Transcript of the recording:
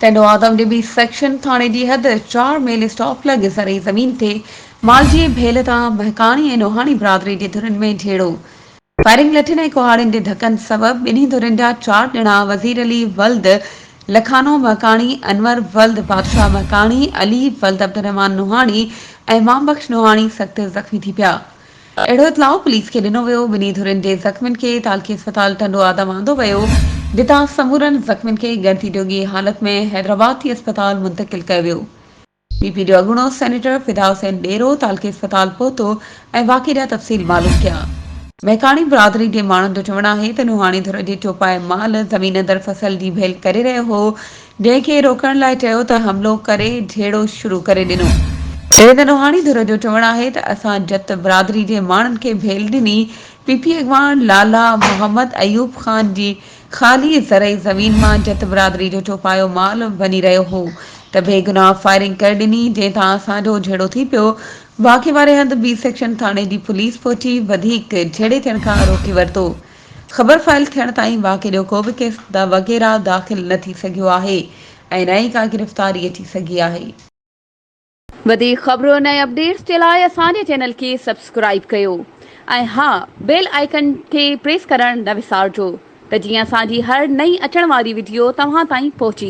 ٽنڊو آدم جي B section ٿاڻي جي حد چار ميل اسٽاپ لڳ زرعي زمين تي مالجي ڀيل تان مهڪاڻي ۽ نوحاڻي برادري جي ڌرين ۾ جهيڙو، فائرنگ لٺين ۽ ڪهاڙين جي ڌڪن سبب ٻنهي ڌرين جا چار ڄڻا وزير علي ولد لکانو مهڪاڻي، انور ولد بادشاهه مهڪاڻي، علي ولد عبدالرحمان نوحاڻي ۽ امام بخش نوحاڻي سخت زخمي ٿي پيا. اهڙو اطلاع پوليس کي ڏنو ويو، ٻنهي ڌرين جي زخمين کي تعلقي اسپتال ٽنڊو آدم آندو ويو، جتان سمورن زخمين کي ڳڻتي جوڳي حالت ۾ حيدرآباد ٿي اسپتال منتقل ڪيو ويو. پي پي جو اڳوڻو سينيٽر فدا حسين ڏيرو تعلقي اسپتال پهتو ۽ واقعي جا تفصيل معلوم ڪيا. مهڪاڻي برادري جي ماڻهن جو چوڻ آهي ته نوحاڻي ڌر جي چوپائي مال زمين اندر فصل جي ڀيل ڪري رهيو هو، جنهن کي روڪڻ لاء چيو ته حملو ڪري جهيڙو شروع ڪري ڏنو. جڏهن ته نوحاڻي ڌر جو چوڻ آهي ته اسان جت برادري جي ماڻهن کي ڀيل ڏني، پي پي اڳواڻ لالا محمد ايوب خان جي خالي زرعي زمين مان جت برادري جو چوپايو مال وڃي رهيو هو ته بيگناهه فائرنگ ڪري ڏني جنهن تان اسان جو جهيڙو ٿي پيو، واقعي واري هنڌ بي سيڪشن ٿاڻي جي پوليس پهچي وڌيڪ جهيڙي ٿيڻ کان روڪي ورتو. خبر فائل ٿيڻ تائين واقعي جو ڪو به ڪيس وغيره داخل نه ٿي سگهيو آهي ۽ نه ئي ڪا گرفتاري اچي سگهي آهي. وڌيڪ خبرن ۽ اپڊيٽس جي لاء اسان جي چينل کي سبسڪرائيب ڪيو ۽ ها بيل آئيڪن کي پريس ڪرڻ نه وسارجو ته جيئن اسان جي هر نئين اچڻ واري وڊيو توهان تائين پهچي.